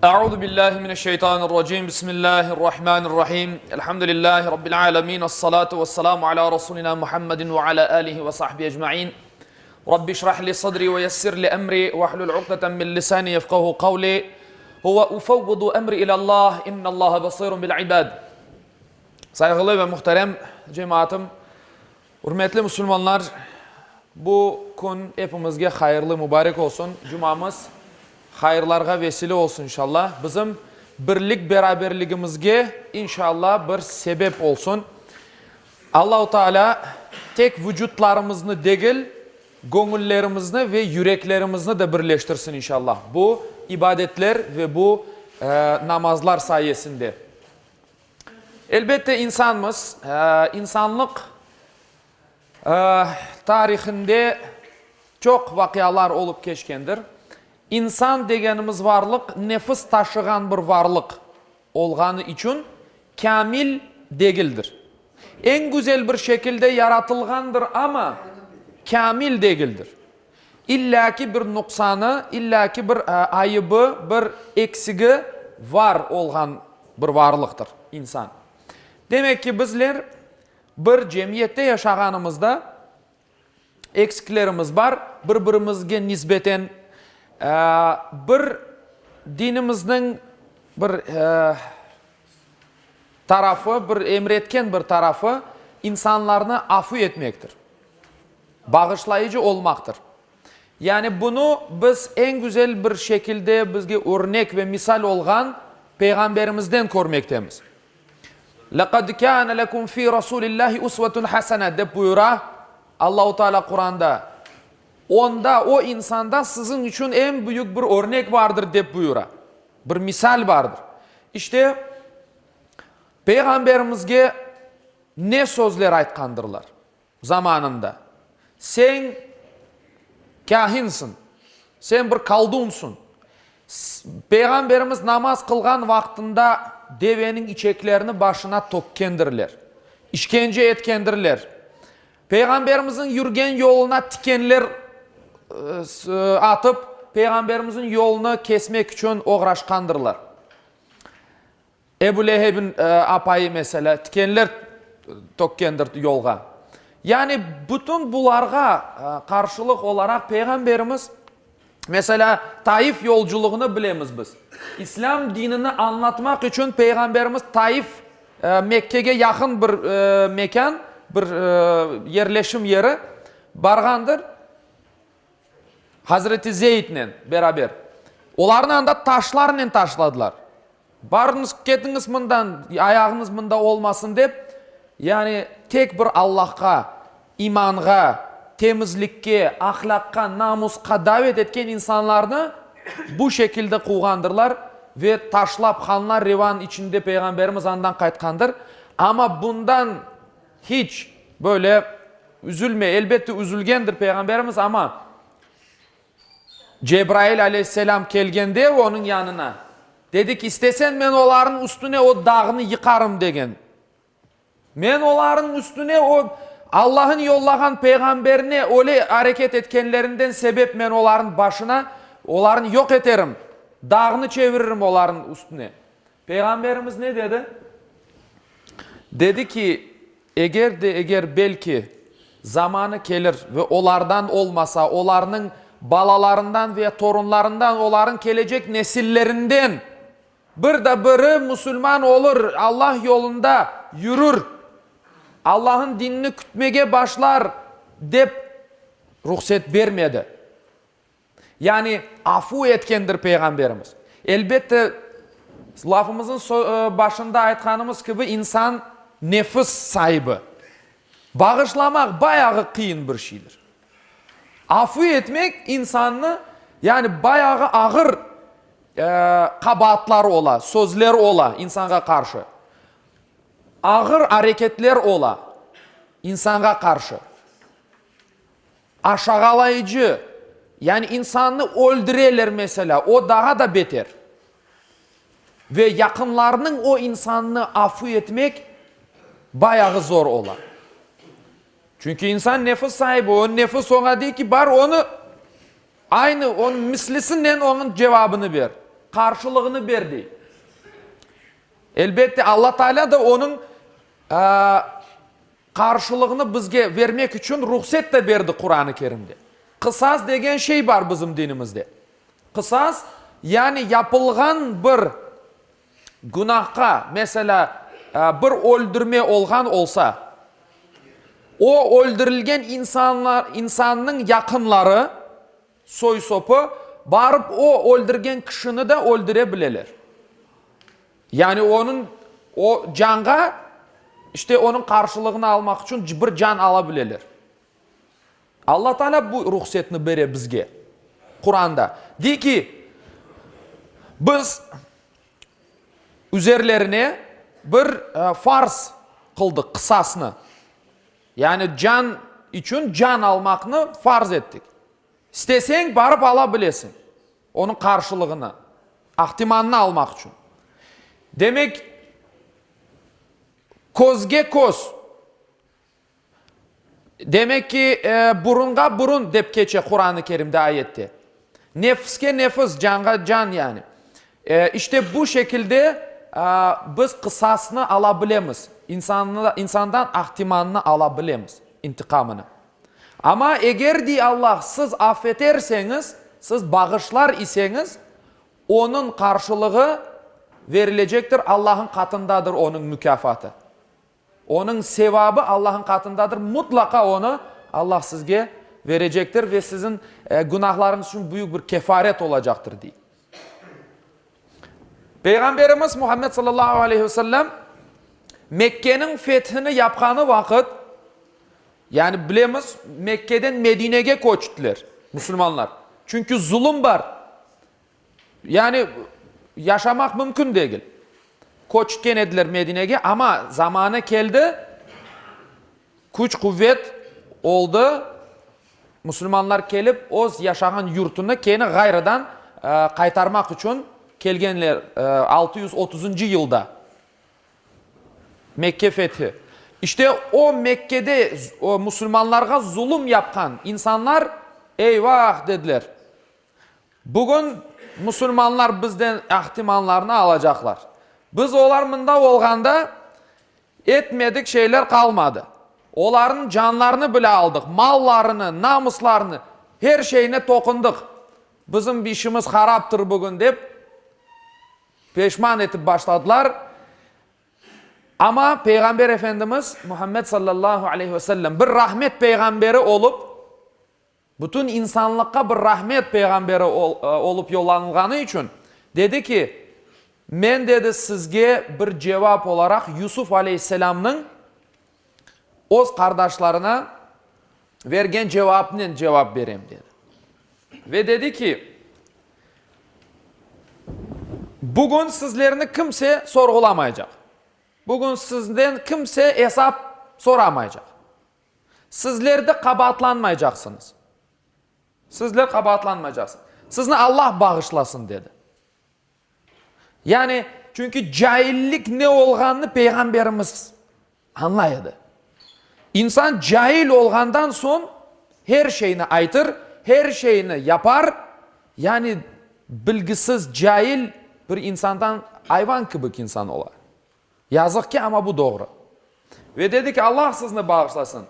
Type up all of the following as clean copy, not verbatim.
Euzu billahi mineşşeytanirracim. Bismillahirrahmanirrahim. Elhamdülillahi rabbil alamin. Essalatu vesselamu ala rasulina Muhammedin ve ala alihi ve sahbihi ecmaîn. Rabbi şrah li sadri ve yessir li emri ve hlul uqdeten min lisani yefkahu kavli. Ve ufevvidu emri ilallah. İnnallaha basirun bil ibad. Sayğılı ve muhterem cemaatım, ürmetli musulmanlar, bu kün epimizge hayırlı, mübarek olsun. Cumamız hayırlarğa vesile olsun inşallah. Bizim birlik-beraberligimizge inşallah bir sebep olsun. Allahu Teala tek vucutlarımıznı degil, göñüllerimizni ve yüreklerimizni de birleştirsin inşallah bu ibadetler ve bu namazlar sayesinde. Elbette insanmız, insanlıq tarihinde çoq vaqialar olıp keçkendir. İnsan degenimiz varlıq nefis taşığan bir varlıq olğanı içün kâmil degildir. Eñ güzel bir şekilde yaratılğandır, amma kâmil degildir. İllâ ki bir nuqsanı, illâ ki bir ayıbı, bir eksigi var olğan bir varlıqtır insan. Demek ki, bizler bir cemiyette yaşağanımızda eksiklerimiz bar, bir-birimizge nisbeten bir dinimizniñ bir tarafı, bir emretken bir tarafı insanlarnı afu etmektir. Bağışlayıcı olmaqtır. Yani bunı biz eñ güzel bir şekilde bizge örnek ve misal olğan Peyğamberimizden körmektemiz. Leqad kâne lekum fî Rasûlillâhi usvetun hasene dep buyura Allahu Teala Quranda. Onda, o insanda siziñ içün eñ büyük bir örnek vardır dep buyura. Bir misal vardır. İşte, Peyğamberimizge ne sözler aytqandırlar? Zamanında. Sen kâhinsiñ, sen bir koldunsıñ. Peyğamberimiz namaz qılğan vaqtında deveniñ içeklerini başına tökkendirler, işkence etkendirler. Peyğamberimizniñ yürgen yoluna tikenler atıp, Peyğamberimizniñ yolunı kesmek içün oğraşqandırlar. Ebu Lehebin apayı, meselâ, tikenler tökkendir yolğa. Yani bütün bularğa qarşılıq olaraq Peyğamberimiz, meselâ, Taif yolculığını bilemiz biz. İslâm dinini añlatmaq içün Peyğamberimiz Taif, Mekkege yaqın bir mekân, bir yerleşim yeri, barğandır. Hazreti Zeydnen beraber. Olarnı anda taşlarnen taşladılar. Barıñız, ketiñiz mından, ayağıñız mında olmasın dep, yani tek bir Allahqa, imanğa, temizlikke, ahlâqqa, namusqa davet etken insanlarnı bu şekilde quvğandırlar ve taşlap qanlar revan içinde Peyğamberimiz andan qaytqandır. Amma bundan hiç böyle üzülmey, elbette üzülgendir Peyğamberimiz, amma Cebrail aleyhisselâm kelgende onıñ yanına, dedi ki, İstesen men olarnıñ üstüne o dağnı yıqarım, degen. Men olarnıñ üstüne o Allah'ın yollağan peyğamberine öyle areket etkenlerinden sebep men olarnıñ başına, olarnı yoq eterim, dağnı çeviririm olarnıñ üstüne. Peyğamberimiz ne dedi? Dedi ki, Eger de eger belki, zamanı kelir ve olardan olmasa, olarnıñ balalarından ve torunlarından, olarıñ kelecek nesillerinden bir de biri musulman olur, Allah yolunda yürür, Allah'ın dinini kütmege başlar, dep ruhset bermedi. Yani afu etkendir Peyğamberimiz. Elbette, lafımıznıñ başında aytqanımız kibi, insan nefis saibi. Bağışlamaq bayağı qıyın bir şeydir. Afu etmek insannı, yani bayağı ağır qabaatlar ola, sözler ola insanğa qarşı. Ağır areketler ola insanğa qarşı. Aşağalayıcı, yani insannı öldüreler meselâ, o daa da beter. Ve yaqınlarnıñ o insannı afu etmek bayağı zor ola. Çünki insan nefis saibi, o nefis oña dey ki, bar onı aynı, onıñ mislisinen onıñ cevabını ber. Qarşılığını ber, dey. Elbette, Alla Taalâ da onıñ qarşılığını bizge vermek içün ruhset de berdi Quran-ı Kerimde. Qısas degen şey bar bizim dinimizde. Qısas, yani yapılğan bir günahqa, meselâ, bir öldürme olğan olsa, o öldürilgen insanlar, insannıñ yaqınları, soy-sopı, barıp o öldürgen kişini de öldüre bileler. Yani onıñ, o canğa, işte onıñ qarşılığını almaq içün bir can ala bileler. Alla Taalâ bu ruhsetni bere bizge, Quranda. Dey ki, biz üzerlerine bir farz qıldıq, qısasnı. Yani can içün can almaqnı farz ettik. İsteseñ, barıp ala bilesiñ, onıñ qarşılığını, ahtimanını almaq içün. Demek, közge köz. Demek ki, burunğa burun dep keçe Quran-ı Kerimde ayette. Nefske nefis, canğa can yani. İşte bu şekilde biz qısasnı ala bilemiz, insandan ahtimanını ala bilemiz, intiqamını. Amma eger, dey Allah, siz af eterseñiz, siz bağışlar iseñiz, onıñ qarşılığı verilecektir, Allah'ın qatındadır onıñ mükâfatı. Onıñ sevabı Allah'ın qatındadır, mutlaqa onı Allah sizge verecektir ve siziñ günahlarıñız içün büyük bir kefaret olacaqtır, dey. Peyğamberimiz Muhammed sallallahu aleyhi ve sellem Mekkeniñ fethini yapqanı vaqıt, yani bilemiz, Mekkeden Medinege köçtiler musulmanlar. Çünki zulum bar. Yani yaşamaq mümkün degil. Köçken ediler Medinege, amma zamanı keldi, küç-quvet oldı, musulmanlar kelip öz yaşağan yurtunı kene ğayrıdan qaytarmaq içün kelgenler 630-ncı yılda. Mekke fethi. İşte o Mekkede musulmanlarğa zulum yapqan insanlar, eyvah, dediler. Bugün musulmanlar bizden ahtimanlarnı alacaqlar. Biz olar mında olğanda etmedik şeyler qalmadı. Olarnıñ canlarını bile aldıq, mallarını, namuslarını, her şeyine toqundıq. Bizim işimiz haraptır bugün dep peşman etip başladılar. Amma Peyğamber Efendimiz Muhammed sallallahu aleyhi ve sellem bir rahmet peyğamberi olıp, Bütün insanlıqqa bir rahmet peyğamberi olıp yollanılğanı içün, dedi ki, Men, dedi, sizge bir cevap olaraq Yusuf aleyhisselâmnıñ öz qardaşlarına vergen cevapnen cevap berem, dedi. Ve dedi ki, Bugün sizlerni kimse sorğulamaycaq. Bugün sizden kimse esap soramaycaq. Sizler de qabaatlanmaycaqsıñız. Sizler qabaatlanmaycaqsıñız. Sizni Allah bağışlasın, dedi. Yani, çünki caillik ne olğanını Peyğamberimiz añlay edi. İnsan cail olğandan soñ her şeyni aytır, her şeyni yapar, yani bilgisiz, cail bir insandan ayvan kibi insan ola. Yazıq ki, amma bu doğru. Ve dedi ki, Allah sizni bağışlasın.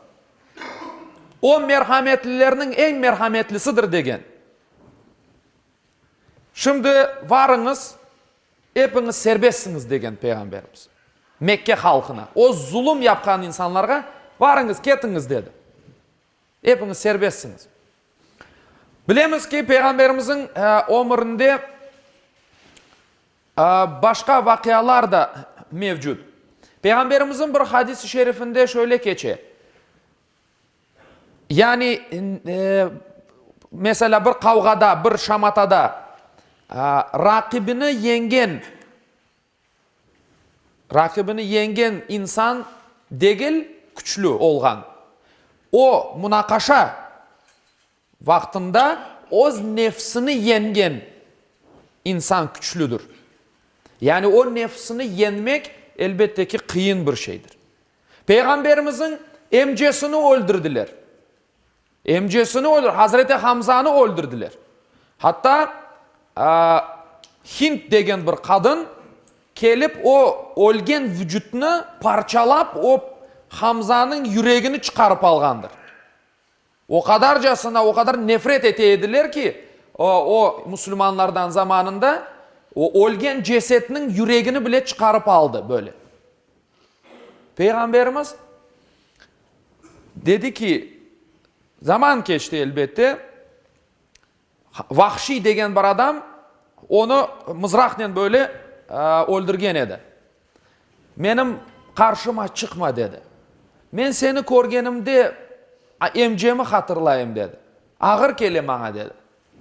O merhametlilerniñ eñ merhametlisidir degen. Şimdi varıñız, epiñiz serbestsiñiz degen Peyğamberimiz. Mekke halqına, o zulum yapqan insanlarğa varıñız, ketiñiz dedi. Epiñiz serbestsiñiz. Bilemiz ki, Peyğamberimizniñ ömürinde Başqa vaqialar da mevcut. Peyğamberimizniñ bir hadis-i şerifinde şöyle keçe, yani, meselâ, bir qavğada, bir şamatada raqibini yeñgen, raqibini yeñgen insan degil küçlü olğan, o munaqaşa Vaqtında öz nefsini yeñgen insan küçlüdir. Yani o nefsini yeñmek, elbette ki, qıyın bir şeydir. Peyğamberimizniñ emcesini öldürdiler. Emcesini öldür, Hazreti Hamzanı öldürdiler. Hatta. Hind degen bir qadın kelip o ölgen vücutnı parçalap o Hamzanıñ yüregini çıqarıp alğandır. O qadarcasına, o qadar nefret ete ediler ki, o musulmanlardan zamanında o ölgen cesetniñ yüregini bile çıqarıp aldı böyle. Peyğamberimiz dedi ki, zaman keçti elbette, Vahşiy degen bir adam onı mızraqnen böyle öldürgen edi. Menim qarşıma çıqma, dedi. Men seni körgenimde emcemi hatırlayım, dedi. Ağır kele maña, dedi.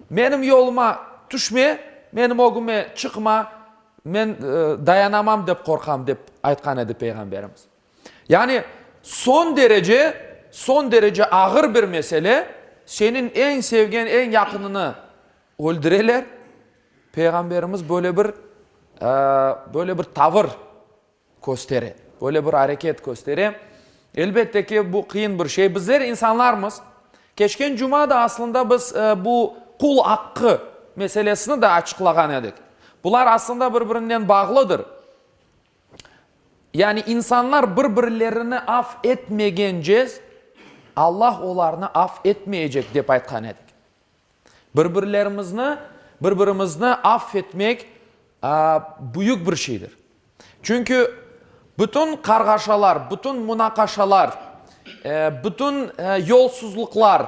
Menim yoluma tüşme, menim ögüme çıqma, men dayanamam dep qorqam, dep aytqan edi Peyğamberimiz. Yani, soñ derece, soñ derece ağır bir mesele, seniñ eñ sevgen, eñ yaqınını öldüreler, Peyğamberimiz böyle bir, böyle bir tavır köstere, böyle bir areket köstere. Elbette ki, bu qıyın bir şey. Bizler insanlarmız. Keçken cuma da aslında biz bu qul aqqı meselesini de açıqlağan edik. Bular aslında bir-birinden bağlıdır. Yani insanlar bir-birlerini af etmegence, Allah olarnı af etmeycek, dep aytqan edik. Bir-birlerimizni, bir-birimizni af etmek büyük bir şeydir. Çünki bütün qarğaşalar, bütün munaqaşalar, bütün yolsuzluqlar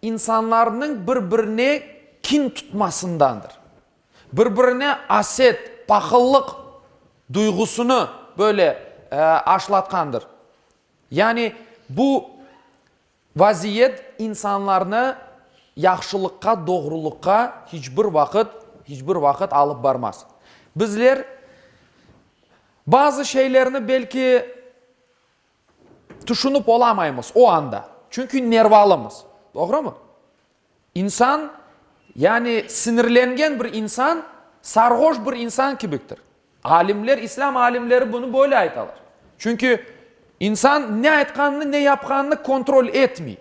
insanlarnıñ bir-birine kin tutmasındandır. Bir-birine aset, pahıllıq duyğusını böyle aşlatqandır. Yani bu vaziyet insanlarnı yahşılıqqa, doğrulıqqa hiç bir vaqıt, hiç bir vaqıt alıp barmaz. Bizler bazı şeylerni belki tüşünip olamaymız o anda, çünki nervalımız, doğrumı? İnsan, yani sinirlengen bir insan, sarğoş bir insan kibiktir. Alimler, İslâm alimleri bunı böyle aytalar. Çünki insan ne aytqanını, ne yapqanını kontrol etmey.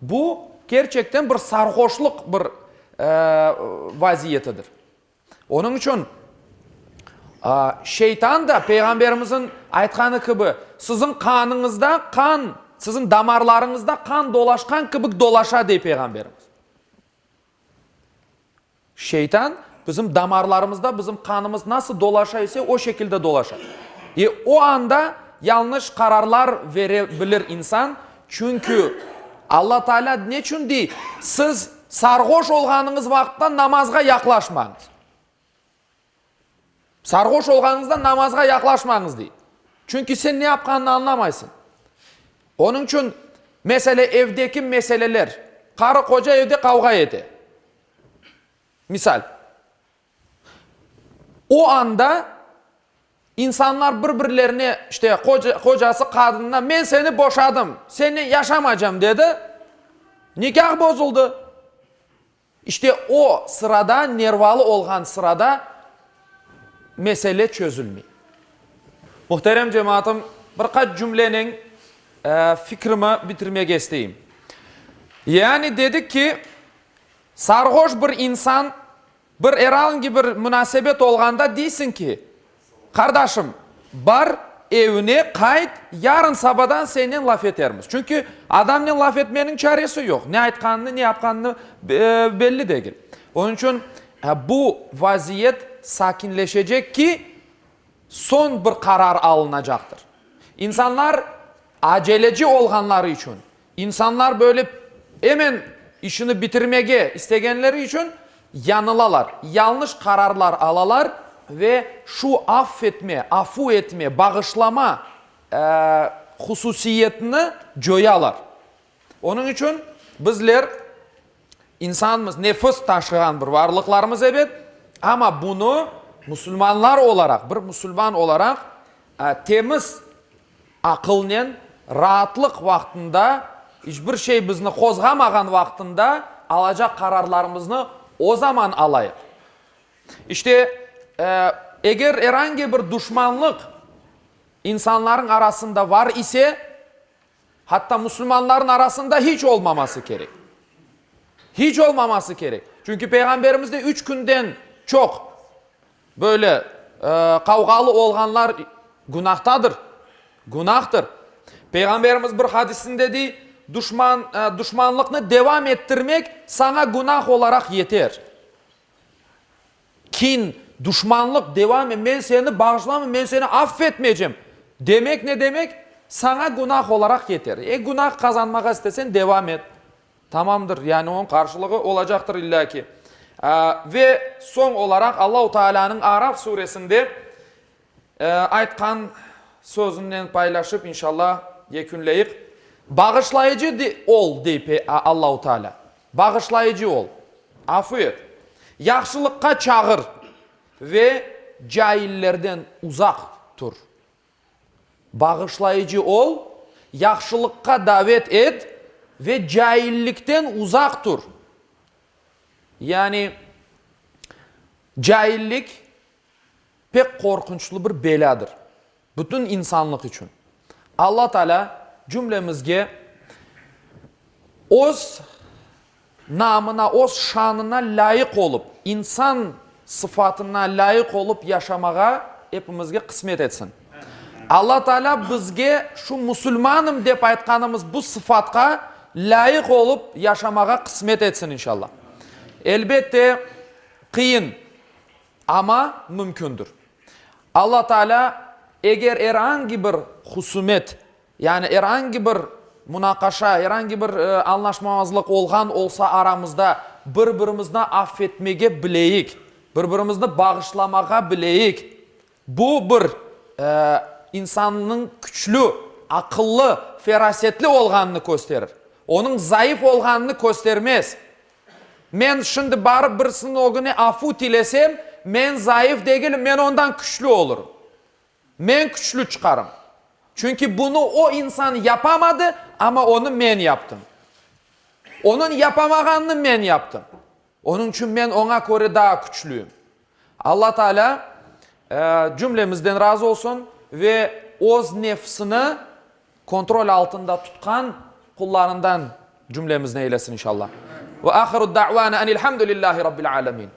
Bu, kerçekten bir sarğoşlıq bir vaziyetidir. Onıñ içün şeytan da, Peyğamberimizniñ aytqanı kibi, siziñ qanıñızda qan, siziñ damarlarıñızda qan dolaşqan kibik dolaşa, dey Peyğamberimiz. Şeytan bizim damarlarımızda, bizim qanımız nasıl dolaşa ise, o şekilde dolaşa. E o anda yañlış qararlar vere bilir insan, çünki Alla Teala neçün dey, siz sarğoş olğanıñız vaqıtta namazğa yaqlaşmañız. Sarğoş olğanıñızda namazğa yaqlaşmañız dey. Çünki sen ne yapqanını añlamaysıñ. Onıñ içün, mesele, evdeki meseleler, qarı-qoca evde qavğa ete. Misal. O anda insanlar bir-birlerine, işte, qocası qadınına, men seni boşadım, sennen yaşamaycam, dedi, nikâh bozuldı. İşte, o sırada, nervalı olğan sırada mesele çözülmey. Muhterem cemaatım, bir qaç cümlenen fikrimi bitirmege isteyim. Yani, dedik ki, sarğoş bir insan Bir er angi bir munasebet olğanda deysiñ ki, qardaşım, bar, evine qayt, yarın sabadan sennen laf etermiz. Çünki adamnen laf etmeniñ çaresi yoq, ne aytqanını, ne yapqanını belli degil. Onıñ içün bu vaziyet sakinleşecek ki, soñ bir qarar alınacaqtır. İnsanlar aceleci olğanları içün, İnsanlar böyle emen işini bitirmege istegenleri içün yanılalar, yanlış qararlar alalar ve şu affetme, afu etme, bağışlama hususiyetini coyalar. Onıñ içün bizler insanmız, nefis taşığan bir varlıqlarmız, ebet, amma bunı musulmanlar olaraq, bir musulman olaraq temiz Aqılnen, raatlıq vaqtında, iç bir şey bizni qozğamağan vaqtında alacaq qararlarımıznı o zaman alayıq. İşte, eger er angi bir duşmanlıq insanların arasında var ise, hatta musulmanların arasında hiç olmaması kerek. Hiç olmaması kerek. Çünki Peyğamberimiz de üç künden çoq. Böyle qavğalı olğanlar günahtadır, günahtır. Peyğamberimiz bir hadisinde dey, Duşman, duşmanlıqnı devam ettirmek saña günah olaraq yeter. Kin, duşmanlıq devam, men seni bağışlamam, men seni affetmeycem demek ne demek? Saña günah olaraq yeter. E, günah qazanmağa istesen, devam et. Tamamdır, yani onıñ qarşılığı olacaqtır illâ ki. Ve soñ olaraq Allahu Taalânıñ Araf suresinde aytqan sözünen paylaşıp, inşallah, yekünleyik. Bağışlayıcı ol, dey Allahu Taalâ. Bağışlayıcı ol. Afu et. Yahşılıqqa çağır ve caillerden uzaq tur. Bağışlayıcı ol, yahşılıqqa davet et ve caillikten uzaq tur. Yani, caillik pek qorqunçlı bir belâdır bütün insanlıq içün. Alla Taalâ cümlemizge öz namına, öz şanına lâyıq olıp, insan sıfatına lâyıq olıp yaşamağa epimizge qısmet etsin. Alla Taalâ bizge şu musulmanım dep aytqanımız bu sıfatqa lâyıq olıp yaşamağa qısmet etsin, inşallah. Elbette, qıyın, amma mümkündir. Alla Taalâ eger er angi bir husumet, Yani er angi bir munaqaşa, er angi bir añlaşmamazlıq olğan olsa aramızda, bir-birimizni affetmege bileyik, bir-birimizni bağışlamağa bileyik. Bu bir insannıñ küçlü, aqıllı, ferasetli olğanını kösterir. Onıñ zayıf olğanını köstermez. Men şimdi barıp birisiniñ ögüne afu tilesem, men zayıf degilim, men ondan küçlü olurım. Men küçlü çıqarım. Çünki bunı o insan yapamadı, amma onı men yaptım. Onıñ yapamağanını men yaptım. Onıñ içün men oña köre daa küçlüyim. Alla Taalâ cümlemizden razı olsun ve öz nefsini kontrol altında tutqan qullarından cümlemizni eylesin inşallah. Ve ahiru da'vana enilhamdülillahi rabbil alemin.